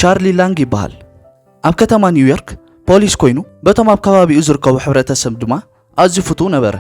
ቻርሊ ላንግ ይበሃል። ኣብ ከተማ ኒውዮርክ ፖሊስ ኮይኑ፣ በቶም ኣብ ከባቢኡ ዝርከቡ ሕብረተሰብ ድማ ኣዝዩ ፍቱው ነበረ።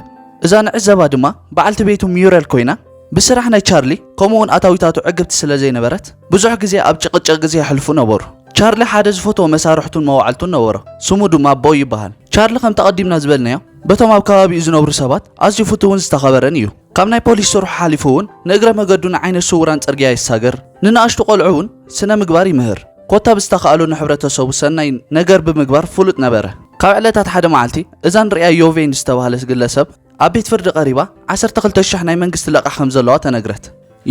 እዛ ንዕዘባ ድማ በዓልቲ ቤቱ ሚውረል ኮይና፣ ብስራሕ ናይ ቻርሊ ከምኡውን ኣታዊታቱ ዕግብቲ ስለ ዘይነበረት፣ ብዙሕ ግዜ ኣብ ጭቕጭቕ ግዜ የሕልፉ ነበሩ። ቻርሊ ሓደ ዝፈትዎ መሳርሕቱን መዋዕልቱን ነበሮ። ስሙ ድማ ቦይ ይበሃል። ቻርሊ ከም ተቐዲምና ዝበልናዮ፣ በቶም ኣብ ከባቢኡ ዝነብሩ ሰባት ኣዝዩ ፍቱውን ዝተኸበረን እዩ። ካብ ናይ ፖሊስ ስርሑ ሓሊፉ እውን ንእግረ መገዱ ንዓይነ ስውራን ጽርግያ ይሳገር፣ ንንኣሽቱ ቆልዑ እውን ስነ ምግባር ይምህር። ኮታ ብዝተኻእሎ ንሕብረተሰቡ ሰናይ ነገር ብምግባር ፍሉጥ ነበረ። ካብ ዕለታት ሓደ መዓልቲ እዛ ንሪኣ ዮቬን ዝተባህለት ግለሰብ ኣብ ቤት ፍርዲ ቀሪባ ዓሰርተ ክልተ ሽሕ ናይ መንግስቲ ለቓሕ ከም ዘለዋ ተነግረት።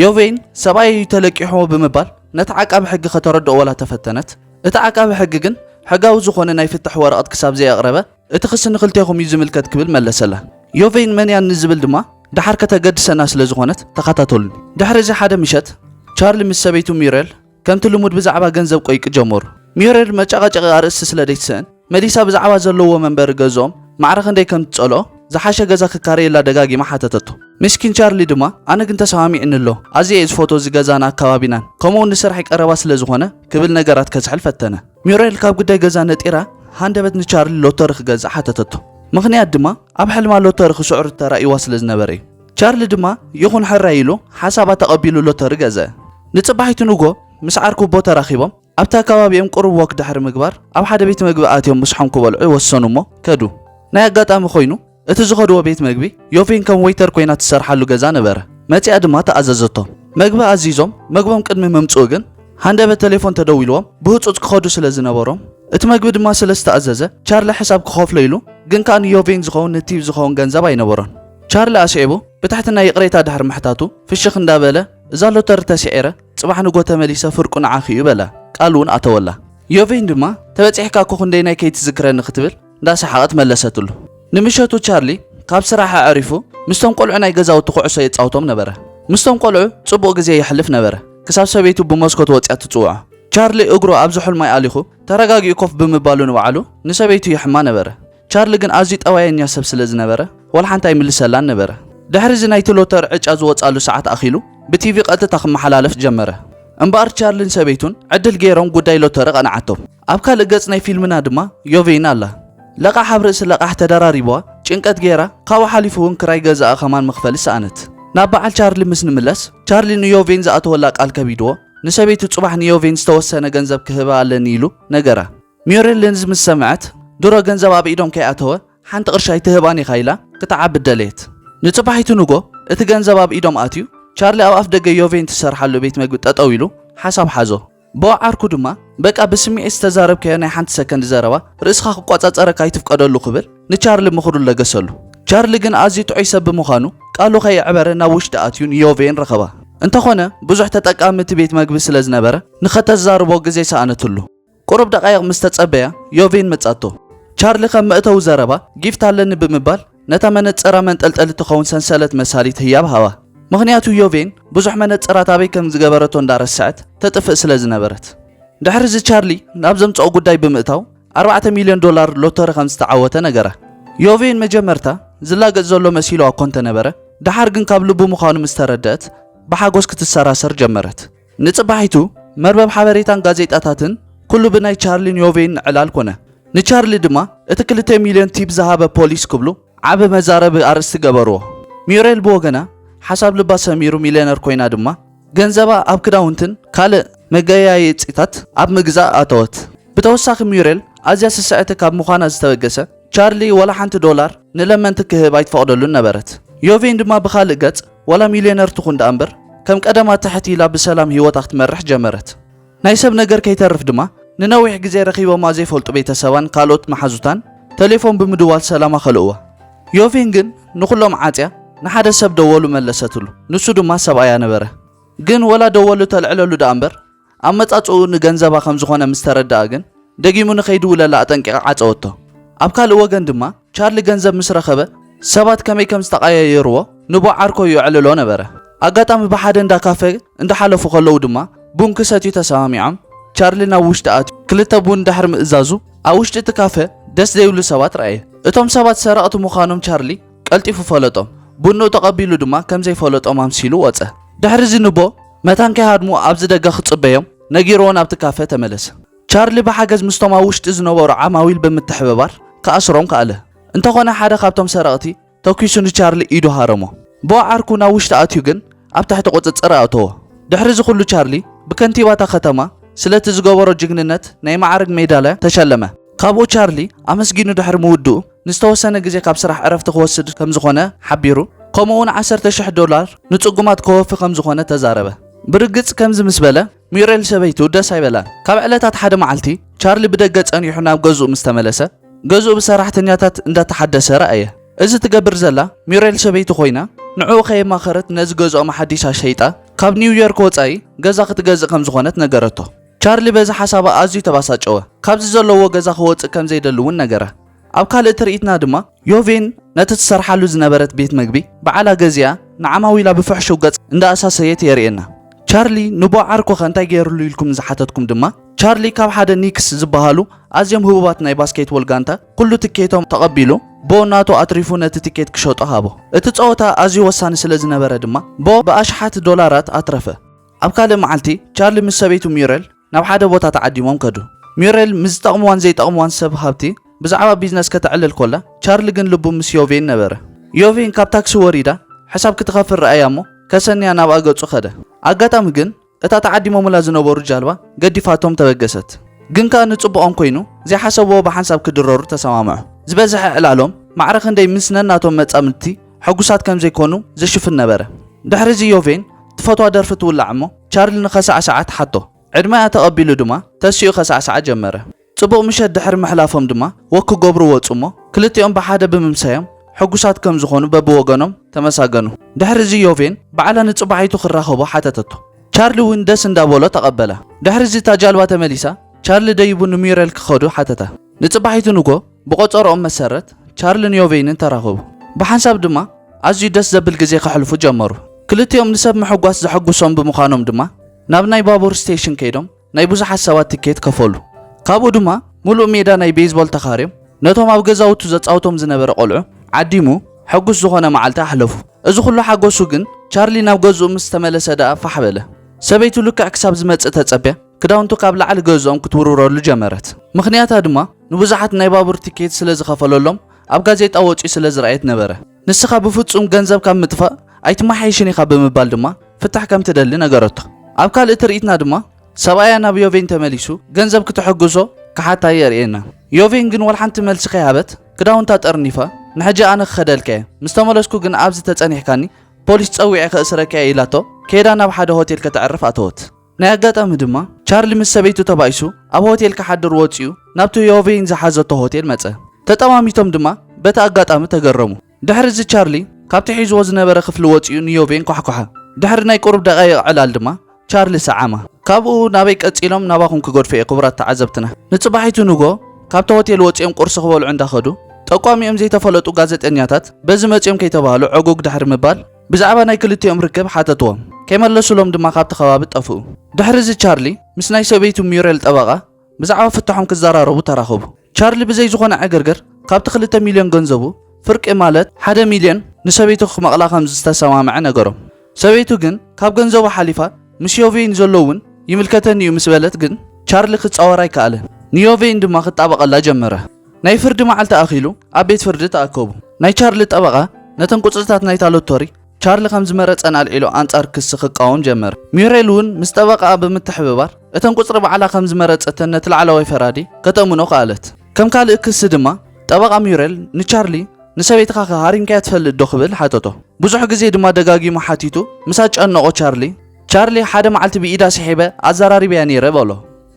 ዮቬን ሰብኣየይ እዩ ተለቂሕዎ ብምባል ነቲ ዓቃቢ ሕጊ ከተረድኦ ዋላ ተፈተነት። እቲ ዓቃቢ ሕጊ ግን ሕጋዊ ዝኾነ ናይ ፍትሕ ወረቐት ክሳብ ዘየቕረበ እቲ ክሲ ንክልቴኹም እዩ ዝምልከት ክብል መለሰላ። ዮቬን መን እያ ንዝብል ድማ ደሓር ከተገድሰና ስለ ዝኾነት ተኸታተሉኒ። ድሕሪ እዚ ሓደ ምሸት ቻርሊ ምስ ሰበይቱ ሚረል ከምቲ ልሙድ ብዛዕባ ገንዘብ ቆይቂ ጀመሩ። ሚረል መጨቓጨቒ ኣርእስቲ ስለ ደይትስእን መሊሳ ብዛዕባ ዘለዎ መንበሪ ገዝኦም ማዕረ ክንደይ ከም ትጸልኦ ዝሓሸ ገዛ ክካረየላ ደጋጊማ ሓተተቶ። ምስኪን ቻርሊ ድማ ኣነ ግን ተሰማሚዕኒ ኣሎ፣ ኣዝየ እየ ዝፈትዎ እዚ ገዛን ኣከባቢናን፣ ከምኡውን ንስራሕ ቀረባ ስለ ዝኾነ ክብል ነገራት ከዝሕል ፈተነ። ሚረል ካብ ጉዳይ ገዛ ነጢራ ሃንደበት ንቻርሊ ሎተሪ ክገዝእ ሓተተቶ። ምኽንያት ድማ ኣብ ሕልማ ሎተሪ ክስዕሩ ተራእይዋ ስለ ዝነበረ እዩ። ቻርሊ ድማ ይኹን ሕራይ ኢሉ ሓሳባ ተቐቢሉ ሎተሪ ገዝአ። ንጽባሒቱ ንጎ ምስ ዓርኩ ቦ ተራኺቦም ኣብቲ ኣከባቢኦም ቁሩብ ወክ ድሕሪ ምግባር ኣብ ሓደ ቤት መግቢ ኣትዮም ምሳሖም ክበልዑ ወሰኑ እሞ ከዱ። ናይ ኣጋጣሚ ኮይኑ እቲ ዝኸድዎ ቤት መግቢ ዮቬን ከም ወይተር ኮይና ትሰርሓሉ ገዛ ነበረ። መጺኣ ድማ ተኣዘዘቶም። መግቢ ኣዚዞም መግቦም ቅድሚ ምምጽኡ ግን ሃንደበት ቴሌፎን ተደዊልዎም ብህጹጽ ክኸዱ ስለ ዝነበሮም እቲ መግቢ ድማ ስለ ዝተኣዘዘ ቻርሊ ሕሳብ ክኸፍሎ ኢሉ ግን ከኣ ንዮቬን ዝኸውን ንቲፕ ዝኸውን ገንዘብ ኣይነበሮን። ቻርሊ ኣስዒቡ ብትሕትና ይቕሬታ ድሕሪ ምሕታቱ ፍሽኽ እንዳበለ እዛ ሎተሪ ተስዒረ ጽባሕ ንጎ ተመሊሰ ፍርቁ ንዓኺ እዩ በላ። ቃል እውን ኣተወላ። ዮቬን ድማ ተበጺሕካ እኮ ክንደይናይ ከይትዝክረኒ ክትብል እንዳሰሓቐት መለሰትሉ። ንምሸቱ ቻርሊ ካብ ስራሕ ኣዕሪፉ ምስቶም ቆልዑ ናይ ገዛውቲ ኩዕሶ የጻውቶም ነበረ። ምስቶም ቆልዑ ጽቡቕ ግዜ የሕልፍ ነበረ። ክሳብ ሰበይቱ ብመስኮት ወጽያ ትጽውዖ። ቻርሊ እግሩ ኣብ ዝሑል ማይ ኣሊኹ ተረጋጊኡ ኮፍ ብምባሉ ንባዕሉ ንሰበይቱ ይሕማ ነበረ። ቻርሊ ግን ኣዝዩ ጠባየኛ ሰብ ስለ ዝነበረ ዋላ ሓንቲ ኣይምልሰላን ነበረ። ድሕሪ እዚ ናይቲ ሎተሪ ዕጫ ዝወጻሉ ሰዓት ኣኺሉ ብቲቪ ቀጥታ ክመሓላለፍ ጀመረ። እምበኣር ቻርልን ሰበይቱን ዕድል ገይሮም ጉዳይ ሎተሪ ቀንዓቶም። ኣብ ካልእ ገጽ ናይ ፊልምና ድማ ዮቬን ኣላ። ለቓሕ ኣብ ርእሲ ለቓሕ ተደራሪብዋ ጭንቀት ገይራ ካብኡ ሓሊፉ እውን ክራይ ገዛኣ ከማን መኽፈሊ ሰኣነት። ናብ በዓል ቻርሊ ምስ ንምለስ ቻርሊ ንዮቬን ዝኣተወላ ቃል ከቢድዎ ንሰበይቱ ጽባሕ ንዮቬን ዝተወሰነ ገንዘብ ክህባ ኣለኒ ኢሉ ነገራ። ሚረል ነዚ ምስ ሰምዐት ድሮ ገንዘብ ኣብ ኢዶም ከይኣተወ ሓንቲ ቅርሺ ኣይትህባን ኢኻ ኢላ ክትዓብድ ደለየት። ንጽባሒቱ ንጎ እቲ ገንዘብ ኣብ ኢዶም ኣትዩ ቻርሊ ኣብ ኣፍ ደገ ዮቬን ትሰርሓሉ ቤት መግቢ ጠጠው ኢሉ ሓሳብ ሓዞ። ብኦ ዓርኩ ድማ በቃ ብስምዒት ዝተዛረብካዮ ናይ ሓንቲ ሰከንድ ዘረባ ርእስኻ ክቆጻጸረካ ኣይትፍቀደሉ ክብል ንቻርሊ ምኽሩ ለገሰሉ። ቻርሊ ግን ኣዝዩ ጥዑይ ሰብ ብምዃኑ ቃሉ ከየዕበረ ናብ ውሽጢ ኣትዩ ንዮቬን ረኸባ። እንተኾነ ብዙሕ ተጠቃሚ እቲ ቤት መግቢ ስለ ዝነበረ ንኸተዛርቦ ግዜ ሰኣነትሉ። ቁሩብ ደቃይቕ ምስ ተጸበያ ዮቬን መጻቶ። ቻርሊ ከም መእተዊ ዘረባ ጊፍት ኣለኒ ብምባል ነታ መነጽራ መንጠልጠሊ ትኸውን ሰንሰለት መሳሊት ህያብ ሃባ። ምኽንያቱ ዮቬን ብዙሕ መነጽራት ኣበይ ከም ዝገበረቶ እንዳረስዐት ተጥፍእ ስለ ዝነበረት። ድሕሪ እዚ ቻርሊ ናብ ዘምጽኦ ጉዳይ ብምእታው ኣርባዕተ ሚልዮን ዶላር ሎተሪ ከም ዝተዓወተ ነገራ። ዮቬን መጀመርታ ዝላገጽ ዘሎ መሲልዋ እኮ እንተነበረ ደሓር ግን ካብ ልቡ ምዃኑ ምስ ተረድአት ብሓጎስ ክትሰራሰር ጀመረት። ንጽባሒቱ መርበብ ሓበሬታን ጋዜጣታትን ኩሉ ብናይ ቻርሊን ዮቬን ዕላል ኮነ። ንቻርሊ ድማ እቲ ክልተ ሚልዮን ቲፕ ዝሃበ ፖሊስ ክብሉ ዓቢ መዛረቢ ኣርእስቲ ገበርዎ። ሚሬል ብወገና ሓሳብ ልባ ሰሚሩ ሚልዮነር ኮይና ድማ ገንዘባ ኣብ ክዳውንትን ካልእ መገያየጺታት ኣብ ምግዛእ ኣተወት። ብተወሳኺ ሚሬል ኣዝያ ስስዕቲ ካብ ምዃና ዝተበገሰ ቻርሊ ዋላ ሓንቲ ዶላር ንለመንቲ ክህብ ኣይትፈቕደሉን ነበረት። ዮቬን ድማ ብኻልእ ገጽ ዋላ ሚልዮነር ትኹን ደኣ እምበር ከም ቀደማ ትሕት ኢላ ብሰላም ህይወታ ክትመርሕ ጀመረት። ናይ ሰብ ነገር ከይተርፍ ድማ ንነዊሕ ግዜ ረኺቦማ ዘይፈልጡ ቤተሰባን ካልኦት መሓዙታን ተሌፎን ብምድዋል ሰላማ ከልእዋ። ዮቬን ግን ንኹሎም ዓጽያ ንሓደ ሰብ ደወሉ መለሰትሉ። ንሱ ድማ ሰብኣያ ነበረ። ግን ወላ ደወሉ ተልዕለሉ ደኣ እምበር ኣመጻጽኡ ንገንዘባ ከም ዝኾነ ምስ ተረድኣ ግን ደጊሙ ንኸይድውለላ ኣጠንቂቓ ዓጸወቶ። ኣብ ካልእ ወገን ድማ ቻርሊ ገንዘብ ምስ ረኸበ ሰባት ከመይ ከም ዝተቐያየርዎ ንቦ ዓርኮ የዕልሎ ነበረ። ኣጋጣሚ ብሓደ እንዳ ካፈ እንዳሓለፉ ከለዉ ድማ ቡን ክሰትዩ ተሰማሚዖም። ቻርሊ ናብ ውሽጢ ኣትዩ ክልተ ቡን ድሕሪ ምእዛዙ ኣብ ውሽጢ እቲ ካፈ ደስ ዘይብሉ ሰባት ረኣየ። እቶም ሰባት ሰረቕቲ ምዃኖም ቻርሊ ቀልጢፉ ፈለጦም። ቡንኡ ተቐቢሉ ድማ ከም ዘይፈለጦም ኣምሲሉ ወጸ። ድሕሪ እዚ ንቦ መታን ከይሃድሙ ኣብዚ ደገ ክጽበዮም ነጊርዎ ናብቲ ካፈ ተመለሰ። ቻርሊ ብሓገዝ ምስቶም ኣብ ውሽጢ ዝነበሩ ዓማዊል ብምትሕብባር ክኣስሮም ከኣለ። እንተኾነ ሓደ ካብቶም ሰረቕቲ ተኲሱ ንቻርሊ ኢዱ ሃረሞ። ቦ ዓርኩ ናብ ውሽጢ ኣትዩ ግን ኣብ ትሕቲ ቁጽጽር ኣእተዎ። ድሕሪ እዚ ኩሉ ቻርሊ ብከንቲባታ ከተማ ስለቲ ዝገበሮ ጅግንነት ናይ ማዕርግ ሜዳልያ ተሸለመ። ካብኡ ቻርሊ ኣመስጊኑ ድሕሪ ምውድኡ ንዝተወሰነ ግዜ ካብ ስራሕ ዕረፍቲ ክወስድ ከም ዝኾነ ሓቢሩ፣ ከምኡ እውን ዓሰርተ ሽሕ ዶላር ንጽጉማት ከወፊ ከም ዝኾነ ተዛረበ። ብርግጽ ከምዚ ምስ በለ ሚሬል ሰበይቱ ደስ ኣይበላን። ካብ ዕለታት ሓደ መዓልቲ ቻርሊ ብደገ ጸኒሑ ናብ ገዝኡ ምስ ተመለሰ፣ ገዝኡ ብሰራሕተኛታት እንዳተሓደሰ ረኣየ። እዚ ትገብር ዘላ ሚሬል ሰበይቲ ኮይና ንዕኡ ከየማኸረት ነዚ ገዝኦም ሓዲሳ ሸይጣ ካብ ኒውዮርክ ወጻኢ ገዛ ክትገዝእ ከም ዝኾነት ነገረቶ። ቻርሊ በዚ ሓሳባ ኣዝዩ ተባሳጨወ። ካብዚ ዘለዎ ገዛ ክወጽእ ከም ዘይደሊ እውን ነገራ። ኣብ ካልእ ትርኢትና ድማ ዮቬን ነቲ ትሰርሓሉ ዝነበረት ቤት መግቢ በዓላ ገዚኣ ንዓማዊላ ብፍሕሹው ገጽ እንዳኣሳሰየት የርእየና። ቻርሊ ንቦ ዓርኩኸ እንታይ ገይርሉ ኢልኩም ዝሓተትኩም ድማ ቻርሊ ካብ ሓደ ኒክስ ዝበሃሉ ኣዝዮም ህቡባት ናይ ባስኬትቦል ጋንታ ኩሉ ትኬቶም ተቐቢሉ ቦ ናቱ ኣትሪፉ ነቲ ትኬት ክሸጦ ሃቦ። እቲ ጸወታ ኣዝዩ ወሳኒ ስለ ዝነበረ ድማ ቦ ብኣሽሓት ዶላራት ኣትረፈ። ኣብ ካልእ መዓልቲ ቻርሊ ምስ ሰበይቱ ሚረል ናብ ሓደ ቦታ ተዓዲሞም ከዱ። ሚረል ምስ ዝጠቕምዋን ዘይጠቕምዋን ሰብ ሃብቲ ብዛዕባ ቢዝነስ ከተዕልል ኮላ፣ ቻርሊ ግን ልቡ ምስ ዮቬን ነበረ። ዮቬን ካብ ታክሲ ወሪዳ ሕሳብ ክትኸፍል ረኣያ እሞ ከሰንያ ናብኣ ገጹ ከደ። ኣጋጣሚ ግን እታ ተዓዲሞምላ ዝነበሩ ጃልባ ገዲፋቶም ተበገሰት። ግን ከኣ ንጽቡቖም ኮይኑ ዘይሓሰብዎ ብሓንሳብ ክድረሩ ተሰማምዑ። ዝበዝሐ ዕላሎም ማዕረ ክንደይ ምስ ነናቶም መጻምድቲ ሕጉሳት ከም ዘይኮኑ ዝሽፍን ነበረ። ድሕሪ እዚ ዮቬን ትፈትዋ ደርፊ ትውላዕ እሞ ቻርሊ ንኸሳዕስዓ ትሓቶ። ዕድመኣ ተቐቢሉ ድማ ተሲኡ ከሳዕስዓ ጀመረ። ጽቡቕ ምሸት ድሕሪ ምሕላፎም ድማ ወክ ክገብሩ ወጹ እሞ ክልቲኦም ብሓደ ብምምሳዮም ሕጉሳት ከም ዝኾኑ በብወገኖም ተመሳገኑ። ድሕሪ እዚ ዮቬን ባዕላ ንጽባሒቱ ክራኸቡ ሓተተቶ። ቻርሊ እውን ደስ እንዳበሎ ተቐበላ። ድሕሪ እዚ እታ ጃልባ ተመሊሳ ቻርሊ ደይቡ ንሚረል ክኸዱ ሓተታ። ንጽባሒቱ ንጎ ብቆጸሮኦም መሰረት ቻርልን ዮቬንን ተራኸቡ። ብሓንሳብ ድማ ኣዝዩ ደስ ዘብል ግዜ ከሕልፉ ጀመሩ። ክልቲኦም ንሰብ ምሕጓስ ዘሐጉሶም ብምዃኖም ድማ ናብ ናይ ባቡር ስቴሽን ከይዶም ናይ ብዙሓት ሰባት ትኬት ከፈሉ። ካብኡ ድማ ሙሉእ ሜዳ ናይ ቤዝቦል ተኻርዮም ነቶም ኣብ ገዛውቱ ዘጻውቶም ዝነበረ ቆልዑ ዓዲሙ ሕጉስ ዝኾነ መዓልቲ ኣሕለፉ። እዚ ኩሉ ሓጎሱ ግን ቻርሊ ናብ ገዝኡ ምስ ተመለሰ ደኣ ፋሕ በለ። ሰበይቱ ልክዕ ክሳብ ዝመጽእ ተጸብያ ክዳውንቱ ካብ ላዕሊ ገዝኦም ክትውርውረሉ ጀመረት። ምኽንያታ ድማ ንብዙሓት ናይ ባቡር ትኬት ስለ ዝኸፈለሎም ኣብ ጋዜጣ ወጺኡ ስለ ዝረኣየት ነበረ። ንስኻ ብፍጹም ገንዘብ ካብ ምጥፋእ ኣይትመሓየሽን ኢኻ ብምባል ድማ ፍታሕ ከም ትደሊ ነገረቶ። ኣብ ካልእ ትርኢትና ድማ ሰብኣያ ናብ ዮቬን ተመሊሱ ገንዘብ ክትሕግዞ ክሓታ የርእየና። ዮቬን ግን ወላ ሓንቲ መልሲ ከይሃበት ክዳውንታ ጠርኒፋ ንሕጂ ኣነ ክኸደልካ እየ፣ ምስ ተመለስኩ ግን ኣብዚ ተጸኒሕካኒ ፖሊስ ጸዊዐ ከእስረካ እየ ኢላቶ ከይዳ ናብ ሓደ ሆቴል ከተዕርፍ ኣተወት። ናይ ኣጋጣሚ ድማ ቻርሊ ምስ ሰበይቱ ተባኢሱ ኣብ ሆቴል ክሓድር ወጺኡ ናብቲ ዮቬን ዝሓዘቶ ሆቴል መጸ። ተጠማሚቶም ድማ በቲ ኣጋጣሚ ተገረሙ። ድሕሪ እዚ ቻርሊ ካብቲ ሒዝዎ ዝነበረ ክፍሊ ወጺኡ ንዮቬን ኳሕኳሓ። ድሕሪ ናይ ቁሩብ ደቓይቕ ዕላል ድማ ቻርሊ ሰዓማ። ካብኡ ናበይ ቀጺሎም ናባኹም ክገድፉ እየ ክቡራት ተዓዘብትና። ንጽባሒቱ ንጎ ካብቲ ሆቴል ወጺኦም ቁርሲ ክበልዑ እንዳኸዱ ጠቋሚኦም ዘይተፈለጡ ጋዜጠኛታት በዚ መጺኦም ከይተባህሉ ዕጉግ ድሕሪ ምባል ብዛዕባ ናይ ክልቲኦም ርክብ ሓተትዎም። ከይመለሱሎም ድማ ካብቲ ከባቢ ጠፍኡ። ድሕሪ እዚ ቻርሊ ምስ ናይ ሰበይቱ ሚረል ጠበቓ ብዛዕባ ፍትሖም ክዘራረቡ ተራኸቡ። ቻርሊ ብዘይ ዝኾነ ዕግርግር ካብቲ ክልተ ሚልዮን ገንዘቡ ፍርቂ ማለት ሓደ ሚልዮን ንሰበይቱ ክመቕላ ከም ዝተሰማምዐ ነገሮም። ሰበይቱ ግን ካብ ገንዘቡ ሓሊፋ ምስ ዮቬን ዘሎ እውን ይምልከተኒ እዩ ምስ በለት ግን ቻርሊ ክጻወር ኣይከኣለን። ንዮቬን ድማ ክጣበቐላ ጀመረ። ናይ ፍርዲ መዓልቲ ኣኺሉ ኣብ ቤት ፍርዲ ተኣከቡ። ናይ ቻርሊ ጠበቓ ነተን ቁጽርታት ናይታ ሎቶሪ ቻርሊ ከም ዝመረጸን ኣልዒሉ ኣንጻር ክሲ ክቃወም ጀመረ። ሚሬል እውን ምስ ጠበቓኣ ብምትሕብባር እተን ቁጽሪ ባዕላ ከም ዝመረጸተን ነቲ ላዕለዋይ ፈራዲ ከተእምኖ ከኣለት። ከም ካልእ ክሲ ድማ ጠበቓ ሚሬል ንቻርሊ ንሰበይትኻ ከ ሃሪምካያ ትፈልጥ ዶ ክብል ሓተቶ። ብዙሕ ግዜ ድማ ደጋጊሙ ሓቲቱ ምስ ኣጨነቖ ቻርሊ፣ ቻርሊ ሓደ መዓልቲ ብኢዳ ስሒበ ኣዘራሪበያ ነይረ በሎ።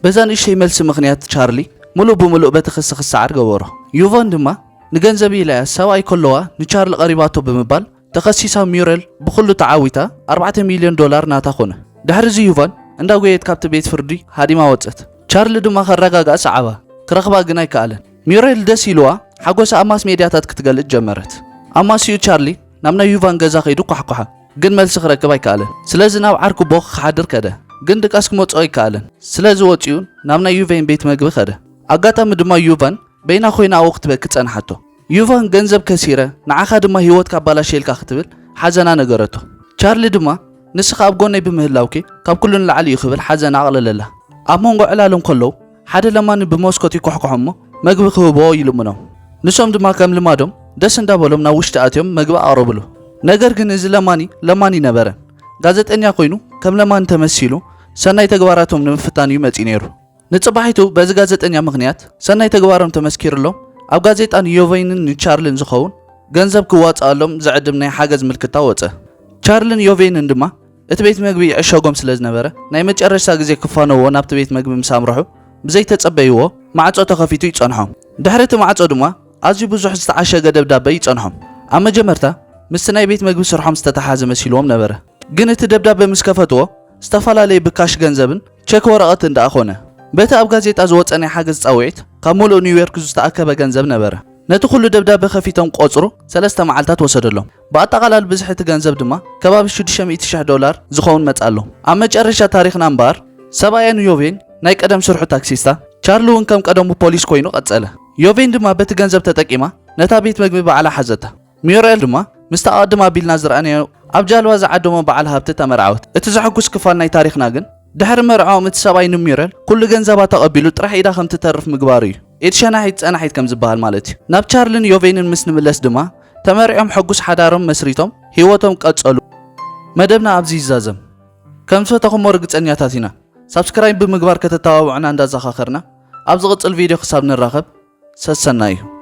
በዛ ንእሽተይ መልሲ ምኽንያት ቻርሊ ሙሉእ ብሙሉእ በቲ ክሲ ክሰዓር ገበሮ። ዩቫን ድማ ንገንዘብ ኢላ እያ ሰብኣይ ከለዋ ንቻርሊ ቀሪባቶ ብምባል ተኸሲሳ ሚረል ብኹሉ ተዓዊታ ኣርባዕተ ሚልዮን ዶላር ናታ ኮነ። ድሕሪ እዚ ዩቫን እንዳጎየት ካብቲ ቤት ፍርዲ ሃዲማ ወጸት። ቻርሊ ድማ ከረጋግኣ ሰዓባ፣ ክረኽባ ግን ኣይከኣለን። ሚረል ደስ ኢልዋ ሓጎሳ ኣብ ማስ ሜድያታት ክትገልጽ ጀመረት። ኣብ ማስኡ ቻርሊ ናብ ናይ ዩቫን ገዛ ከይዱ ኳሕኳሓ፣ ግን መልሲ ክረክብ ኣይከኣለን። ስለዚ ናብ ዓርኩ ቦ ክሓድር ከደ፣ ግን ድቃስ ክመጽኦ ኣይከኣለን። ስለዚ ወጺኡ ናብ ናይ ዩቬን ቤት መግቢ ከደ። ኣጋጣሚ ድማ ዩቫን በይና ኮይና ኣብኡ ክትበኪ ጸንሓቶ። ዩቫን ገንዘብ ከሲረ ንዓኻ ድማ ህይወትካ ኣባላሽየልካ ክትብል ሓዘና ነገረቶ። ቻርሊ ድማ ንስኻ ኣብ ጎነይ ብምህላውኪ ካብ ኩሉ ንላዕሊ እዩ ክብል ሓዘና ኣቕለለላ። ኣብ መንጎ ዕላሎም ከለዉ ሓደ ለማኒ ብመስኮት ይኳሕኳሖ እሞ መግቢ ክህብዎ ይልምኖም። ንሶም ድማ ከም ልማዶም ደስ እንዳበሎም ናብ ውሽጢ ኣትዮም መግቢ ኣቕረብሉ። ነገር ግን እዚ ለማኒ ለማኒ ነበረ። ጋዜጠኛ ኮይኑ ከም ለማኒ ተመሲሉ ሰናይ ተግባራቶም ንምፍታን እዩ መጺኡ ነይሩ። ንጽባሒቱ በዚ ጋዜጠኛ ምኽንያት ሰናይ ተግባሮም ተመስኪርሎም ኣብ ጋዜጣ ንዮቬንን ንቻርልን ዝኸውን ገንዘብ ክዋጽኣሎም ዝዕድም ናይ ሓገዝ ምልክታ ወጸ። ቻርልን ዮቬንን ድማ እቲ ቤት መግቢ ይዕሸጎም ስለ ዝነበረ ናይ መጨረሽታ ግዜ ክፋነዎ ናብቲ ቤት መግቢ ምስ ኣምርሑ ብዘይተጸበይዎ ማዕጾ ተኸፊቱ ይጸንሖም። ድሕሪ እቲ ማዕጾ ድማ ኣዝዩ ብዙሕ ዝተዓሸገ ደብዳበ ይጸንሖም። ኣብ መጀመርታ ምስቲ ናይ ቤት መግቢ ስርሖም ዝተተሓዘ መሲልዎም ነበረ። ግን እቲ ደብዳበ ምስ ከፈትዎ ዝተፈላለየ ብካሽ ገንዘብን ቸክ ወረቐትን ደኣ ኾነ። በቲ ኣብ ጋዜጣ ዝወጸ ናይ ሓገዝ ጻውዒት ካብ ሙሉእ ኒውዮርክ ዝተኣከበ ገንዘብ ነበረ። ነቲ ኩሉ ደብዳበ ከፊቶም ቆጽሩ ሰለስተ መዓልታት ወሰደሎም። ብኣጠቓላሊ ብዝሒ እቲ ገንዘብ ድማ ከባቢ ሽዱሽተ ሚእቲ ሽሕ ዶላር ዝኸውን መጻ ኣሎ። ኣብ መጨረሻ ታሪኽና እምበኣር ሰብኣየን ዮቬን ናይ ቀደም ስርሑ ታክሲስታ፣ ቻርሊ እውን ከም ቀደሙ ፖሊስ ኮይኑ ቀጸለ። ዮቬን ድማ በቲ ገንዘብ ተጠቂማ ነታ ቤት መግቢ ባዕላ ሓዘታ። ሚዩሬል ድማ ምስቲ ኣቐድም ኣቢልና ዝረኣናዮ ኣብ ጃልባ ዝዓደሞ በዓል ሃብቲ ተመርዓወት። እቲ ዘሐጉስ ክፋል ናይ ታሪኽና ግን ድሕሪ መርዓኦም እቲ ሰብኣይ ንሚዩሬል ኩሉ ገንዘባ ተቐቢሉ ጥራሕ ኢዳ ከም ትተርፍ ምግባሩ እዩ። ኢድ ሸናሒት ጸናሒት ከም ዝበሃል ማለት እዩ። ናብ ቻርልን ዮቬንን ምስ ንምለስ ድማ ተመርዕዮም ሕጉስ ሓዳሮም መስሪቶም ህይወቶም ቀጸሉ። መደብና ኣብዚ ይዛዘም። ከም ዝፈተኹሞ ርግጸኛታት ኢና። ሳብስክራይብ ብምግባር ከተተባብዑና እንዳዘኻኸርና ኣብ ዝቕጽል ቪድዮ ክሳብ ንራኸብ ሰሰናዩ።